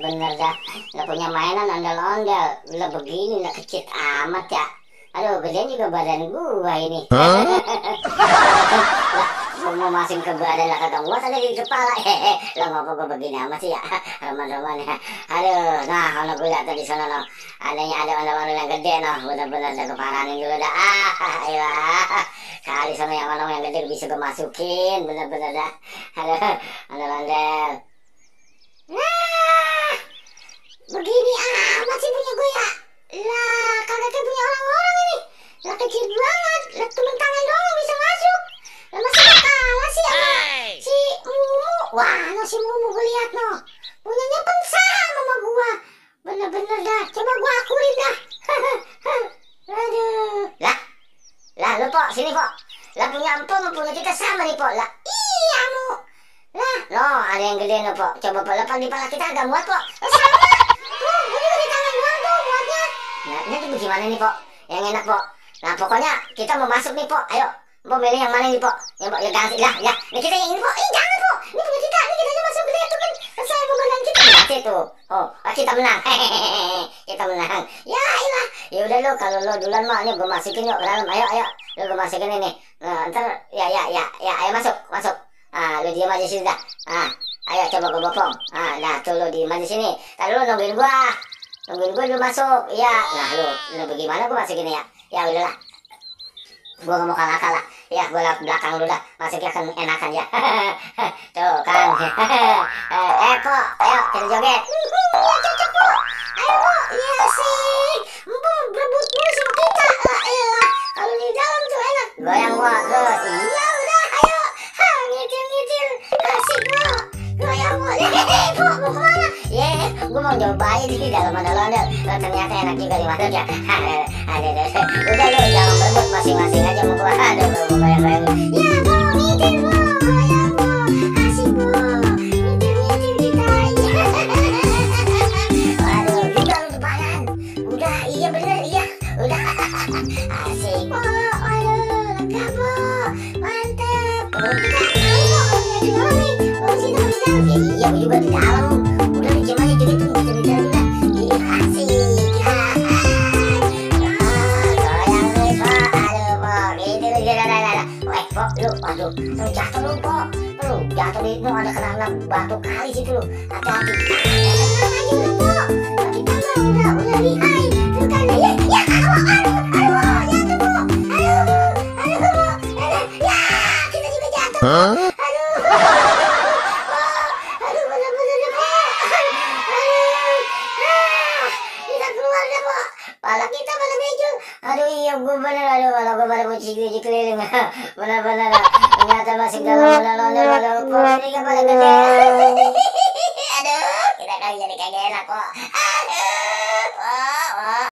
bener-bener dah. Nggak punya mainan ondel-ondel. Lah begini lah kecil amat ya. Aduh, gedean juga badan gua ini. Lah, mau masukin ke badan lah kagak muat ada di kepala. Lah ngapa gua begini amat sih ya. Roman-roman ya. Aduh, nah kalau gua lihat tadi sana no. Ada ondel-ondel yang gede no. Bener-bener dah keparanin dulu dah. Ayo. Kali sana yang mana yang gede bisa gua masukin. Bener-bener dah. Aduh, ondel-ondel. Nah, begini amat sih punya gue ya. Lah, kagak kayak punya orang-orang ini. Lah kecil banget. Lah cuma tangan doang bisa masuk. Lah masa gak kalah sih sama si Mumu. Wah, no si Mumu gue liat no. Punyanya pensang sama gua. Bener-bener dah. Coba gua akurin dah. Aduh. Lah lu Pok, sini Pok. Lah punya empok sama punya kita sama nih Pok. Lah iya Mu. Lah, no ada yang gede no Pok. Coba Pok, lepas di pala kita agak muat Pok. Sama. Tuh, gue juga di tangan doang tuh muatnya. Nah, ini tuh gimana nih Pok? Yang enak Pok. Nah pokoknya kita mau masuk nih Pok. Ayo, Pok pilih yang mana nih Pok? Ya Pok, ya ganti lah ya. Ini kita yang ini Pok. Jangan Pok. Ini punya kita. Ini kita aja masuk gede itu kan. Saya mau menang kita. Ganti tuh. Oh, kita menang. Kita menang. Ya iyalah. Ya udah lu kalau lu duluan mah ini gue masukin yuk ke dalam. Ayo. Lu gue masukin ini. Nah, ntar ayo masuk. Ah, lu diam aja sini dah. Ah, ayo coba gue bopong. Ah, dah tuh lu diam aja sini. Tadi lu nungguin gua dulu masuk. Iya, nah lu bagaimana gua masukin ya? Ya udahlah. Gua gak mau kalah. Ya, gua lewat belakang lu dah. Masuknya kan enakan ya. Tuh kan. Pok, ayo kita joget. Ya cocok Pok. Ayo Pok. Iya sih. Empok berebut mulu sama kita. Elah, kalau di dalam tuh enak. Goyang Pok, terus. Iya udah, ayo. Ngicil. Asik Pok. Goyang Pok. Pok, mau kemana? Gue mau cobain di dalam ondel-ondel. Ternyata enak juga dimasuk ya. Udah lu jangan berebut, masing-masing aja mau gua. Aduh, mau goyang-goyang. Ya Pok, ngicil Pok. Goyang Pok. Asik Pok. Ngicil kita. Waduh, udah lu depanan. Udah, iya bener, iya. Udah. Asik Pok. Waduh, lega Pok. Mantep. Kita ayo Pok, di dalam nih. Sini di dalam. Ya iya, gue juga di dalam. Udah dicem aja juga tuh, bisa di dalam juga. Iya, asik. Goyang nih Pok. Aduh Pok, gitu lu. Pok, waduh, lu jatuh lu Pok. Lu jatuh di itu ada kena batu kali situ lu. Hati-hati. Tenang aja udah Pok. Kita mah udah lihai. Tuh kan ya. Ya, aduh, jatuh Pok. Aduh Pok. Ya, kita juga jatuh Pok. Aduh, bener-bener deh Pok. Kita keluar deh Pok. Pala kita pada bejol. Aduh iya gue bener. Aduh pala gue pada buci keliling. Bener-bener. Ternyata masih dalam ondel-ondel. Pok ini kan pada gede. Aduh kita kan jadi kagak enak Pok.